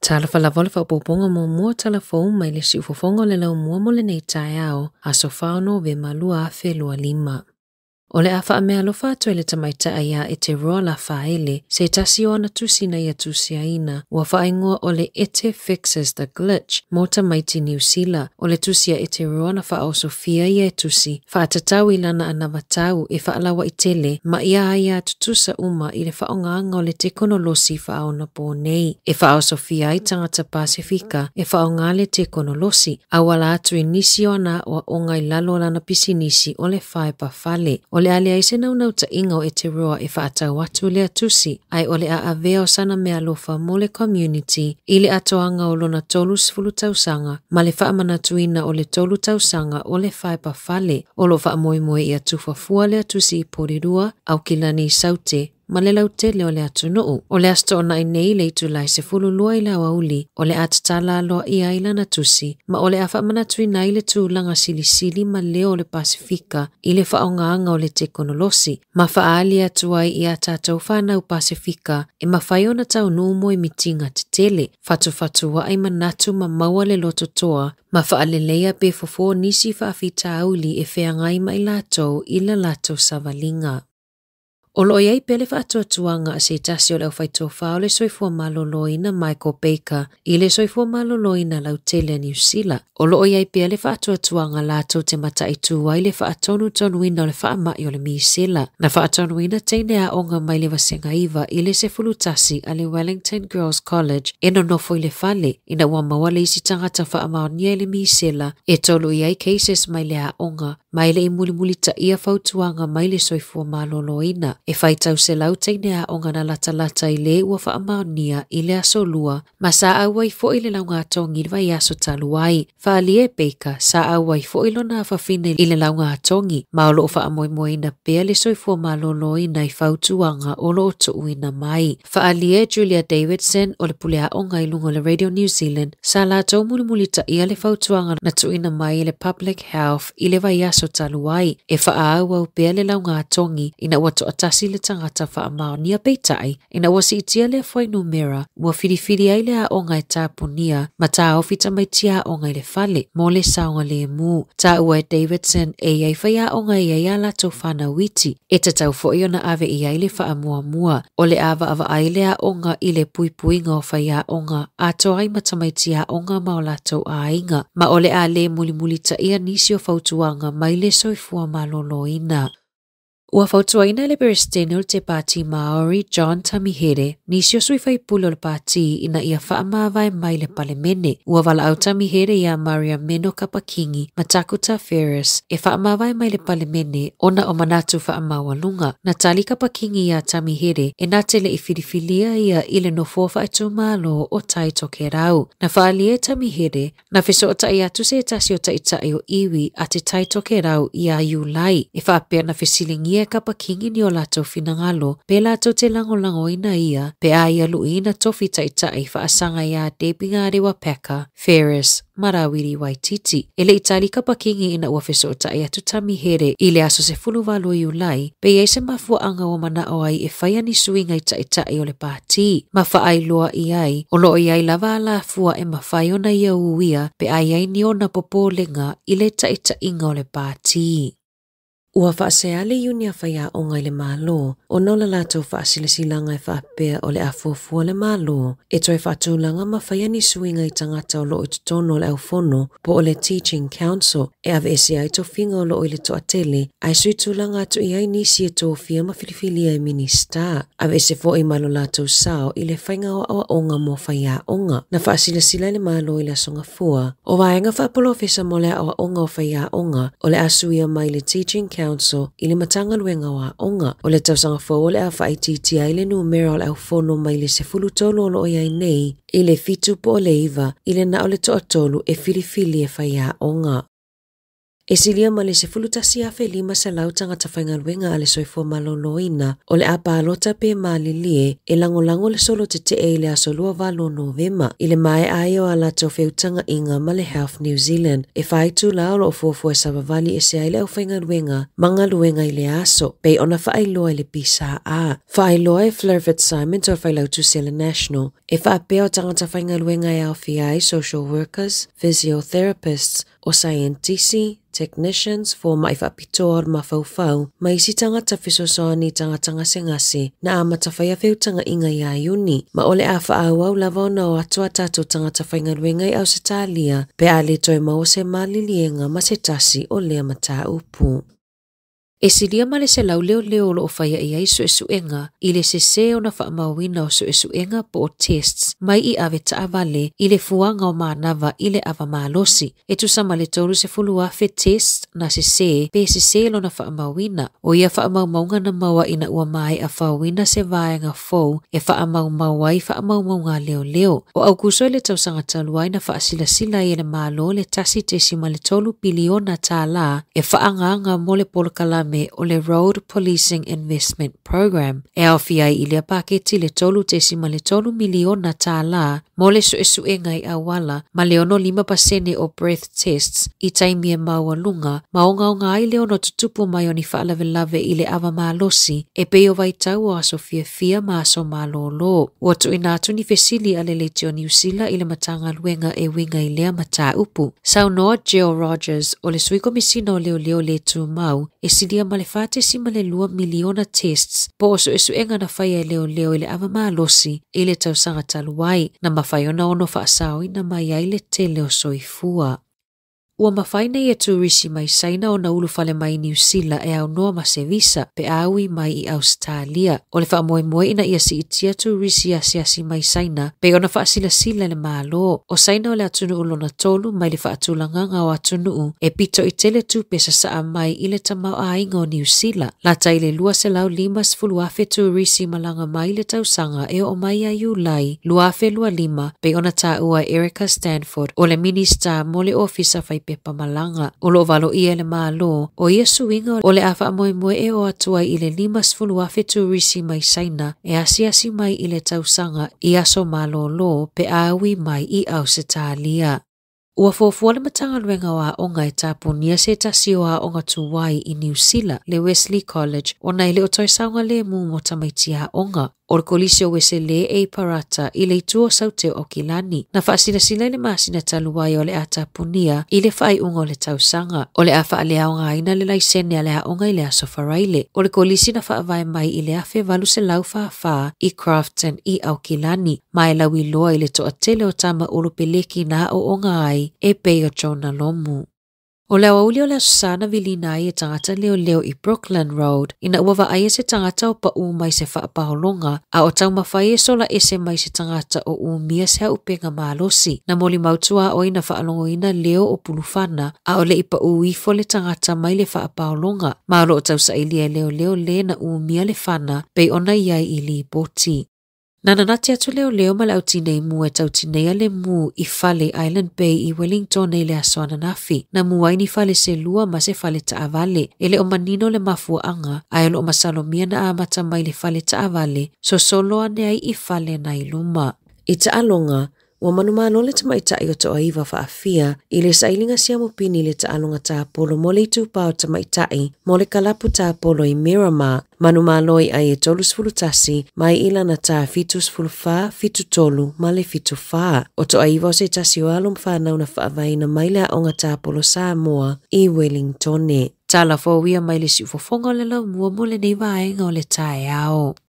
Talofa lava o le faaopoopoga muamua tala fou mai le siufofoga o le laumua mo lenei taeao, aso 4 o Novema 2025. O le a faameaalofa atu ai le tamaitai ia Eteroa Lafaele, se tasi o ana tusi na ia tusiaina, ua faaigoa o le Ete Fixes the Glitch mo tamaiti Niu Sila. O le tusi a Eteroa na faaosofia ia e tusi, faatatau i lana anavatau e faalauaitele ma ia aia tutusa uma i le faaaogaga o le tekonolosi faaonaponei. E faaosofia ai tagata Pasefika e faaaoga le tekonolosi, auala atu i nisi o ana aoaoga i lalo o lana pisinisi o le faepafale. O le a leai se naunautaiga o Eteroa e faatau atu lea tusi, ae o le a avea o sana meaalofa mo le community i le atoaga o lona 30 tausaga ma le faamanatuina o le 3 tausaga o le faepafale. O lo o faamoemoe ia tufafua lea tusi i Porirua, Aukilani i Saute, ma le lautele o le atunuu. O le aso toonai nei le itulai 12 i le aoauli, o le a tatala aloaia ai lana tusi, ma o le a faamanatuina ai le tulaga silisili ma leo o le Pasefika i le faaaogaga o le tekonolosi, ma faaali atu ai i a tatou whanau Pasefika e mafai ona taunuu mo i mitinga tetele, fatufatuai manatu ma maua le lototoa, ma faaleleia pe fofo nisi faafitauli e feagai ma i latou i la latou savaliga. O loo iai pea le faatuatuaga a se tasi o le aufaitofa o le soifua maloloina Michael Baker i le soifua maloloina lautele a Niu Sila. O loo iai pea le faatuatuaga latou te mataitu ai le faatonutonuina o le faamai o le misela. Na faatonuina teine aoga mai le vasega 9 i le 11 a le Wellington Girls College e nonofo i le fale ina ua maua le isi tagata faamaonia i le misela e 3 i ai cases mai le aoga ma e le i mulimulitaia fautuaga mai le soifua maloloina. E faitau 100 teine aoga na latalata i le ua faamaonia i le aso 2 ma sa auai foi le laugatogi i le vaiaso talu ai. Faalia e Baker sa auai foi lona afafine i le laugatogi ma o loo faamoemoeina pea le soifua maloloina i fautuaga o loo tuuina mai. Faalia e Julia Davidson o le pule aoga i luga o le Radio New Zealand sa latou mulimulitaia le fautuaga na tuuina mai e le Public Health i le vaiaso talu ai e faaauau pea le laugatogi ina ua toatasi le tagata faamaonia peitai ina ua siitia le fuainumera ua filifili ai le aoga e tapunia ma taofi tamaiti aoga i le fale mo le saogalemu. Taua e Davidson e iai fai aoga e iai a latou whanau iti e tatau foi ona ave i ai le faamuamua. O le avaavaai le aoga i le puipuiga o fai aoga atoa ai ma tamaiti aoga ma o latou aiga ma o le a le mulimulitaia nisi o fautuaga mai le soifua maloloina. Ua fautuaina le Peresetene o te Pāti Māori John Tamihere, nisi o sui faipule o le pāti ina ia faamavae mai le palemene. Ua valaau Tamihere ia Maria Meno Kapakingi ma Takuta Ferris e faamavae mai le palemene ona o manatu faamaualuga. Na tali Kapakingi ia Tamihere e na te le i filifilia ia i le nofoa faaitumalo o Tai Tokerau. Na faalia e Tamihere na fesootai atu se tasi o taitai o iwi a te Tai Tokerau ia Iulai e faapea na fesiligia e Kapakingi ni o latou finagalo pe latou te lagolangoina ia pe a ia luiina tofi taitai faasaga ia Debbie Ngarewa Packer, Ferris, ma Rawiri Waititi. E le i tali Kapakingi ina ua fesootai atu Tamihere i le aso 18 Iulai pe iai se mafuaaga ua manao ai e faia ni suiga i taitai o le pāti. Ma faailoa i ai o loo iai lava alafua e mafai ona ia uia pe a iai ni ona popolega i le taitaiga o le pāti. Ua faasea le iuni a faiaoga i le Malo ona o le latou faasilasilaga e faapea o le afuafua le Malo e toe faatulaga ma faia ni suiga i tagata o loo i totonu o le aufono po o le Teaching Council e aveese ai tofiga o loo i le toatele ae sui tulaga atu i ai nisi e tofia ma filifilia e Minista. Aveese foi ma lo latou sao i le faiga o aoaoga mo faiaoga. Na faasilasila i le Malo i le aso Gafua o vaega faapolofesa mo le aoaoga o faiaoga o le a suia mai le Teaching Council i le Matagaluega o Aoga. O le tausaga fou o le a faaitiitia ai le numera o le aufono mai le 13 o loo iai nei i le 7 po o le 9 i le na o le toatolu e filifili e faiaoga. E silia ma le 11,500 tagata faigaluega a le Soifua Maloloina o le a palota pe malilie e lagolago le solo tetee i le aso 28 o Novema i le maea ai o a latou feutagaina ma le Health New Zealand e 4 itulā o lo o fuafua e savavali ese ai le aufaigaluega ma galuega i le aso pei ona faailoa i le PSA. Faailoa e Fleur Fitzsimons o le Failautusi a le National e faapea o tagata faigaluega e aofia ai social workers, physiotherapists, o saienitisi, technicians, fomai faapitoa o le mafaufau, ma isi tagata fesoasoani i tagata gasegase na amata faia feutagaina ia Iuni, ma o le a faaauau lava ona o atu a tatou tagata faigaluega i Ausetalia pe a le toe maua se maliliega ma se tasi o lea mataupu. E silia ma le 100 leoleo o lo o faia i ai suesuega i le sesē ona faamauina o suesuega po o tests mai i ave taavale i le fuaga o manava i le ava malosi. E tusa ma le 30,000 tests na sesē pe sesē lona faamauina. O ia faamaumauga na maua ina ua maea faoina se vaega fou e faamaumau ai faamaumauga a leoleo. O Aukuso i le tausaga talu ai na faasilasila ai e le Malo le $1.3 piliona tālā e faaagaaga mo le polokalame o le Road Policing Investment Program e aofia ai i lea paketi le $3.3 miliona tālā mo le suesuega i auala ma le 65% o breath tests i taimi e maualuga ma ogaoga ai le ono tutupu mai o ni faalavelave i le ava malosi e pei o vaitau o aso fiafia ma aso malōlō. Ua tuuina atu ni fesili a le Leitio Niu Sila i le Matagaluega e uiga i lea mataupu. Saunoa Jill Rogers o le Sui Komisina o Leoleo le Tumau e silia ma le 4.2 miliona tests po o suesuega na faia e leoleo i le ava malosi i le tausaga talu ai, na mafai ona ono faasaoina mai ai le tele o soifua. Ua mafai nei e turisi mai Saina ona ulufale mai i Niu Sila e aunoa ma se visa pe a ui mai i Ausetalia. O le faamoemoe ina ia siitia turisi asiasi mai Saina pei ona faasilasila e le Malo. O Saina o le atunuu lona tolu mai le faatulagaga o atunuu e pito i tele tupe sasaa mai i le tamaoaiga o Niu Sila. Lata i le 250,000 turisi malaga mai i le tausaga e oo mai ia Iulai 2025 pei ona taua e Erica Stanford o le Minista mo le Ofisa Faipepa Malaga. O lo o valoia e le Malo o ia suiga o le a faamoemoe e oo atu ai i le 50,000 turisi mai Saina e asiasi mai i le tausaga i aso malōlō pe a ui mai i Ausetalia. Ua fuafua le Matagaluega o Aoga e tapunia se tasi o aoga tuai i Niu Sila, le Wesley College, ona e le o toe saogalemu mo tamaiti aoga. O le kolisi o Wesele e i Parata i le itu o Saute o Aukilani. Na faasilasila i le masina talu ai o le a tapunia i le faaiuga o le tausaga. O le a faaleaogaina le laisene a le aoga i le aso Faraile. O le kolisi na faavae mai i le 1844 i Crofton i Aukilani, ma e lauiloa i le toatele o tama ulupeleki na aooga ai e pei o Jonah Lomu. O le aoauli o le Aso Sa na vilina ai e tagata leoleo i Brooklyn Road ina ua vaaia se tagata o paʻū mai se faapaologa a o taumafai e sola ese mai se tagata o umia se auupega malosi. Na molimau tuaoi na faalogoina leo o pulufana a o le i paʻū ifo le tagata mai le faapaologa ma o lo o tausailia e leoleo le na umia le fana pei ona i ai i lipoti. Na nanati atu leoleo ma le autinei mu e tautineia le mu i fale Island Bay i Wellington i le aso ananafi. Na mu ai ni fale se lua ma se fale taavale. E le o manino le mafuaanga ae o lo o masalomia na amata mai le fale taavale sosolo ane ai i fale na i luma. I taaloga, ua manumalo le tamaitai o Toaiva faafia i le sailiga siamupini i le taaloga tapolo mo le itupa o tamaitai mo le kalapu tapolo i Miramar. Manumalo i ai e 31 mai i lana tā 74, 73 ma le 74. O Toaiva o se tasi o alo ma whanau na faavaeina mai le aoga tapolo Samoa i Wellingtone. Tala fouia mai le siufofoga o le laumua mo lenei vaega o le taeao.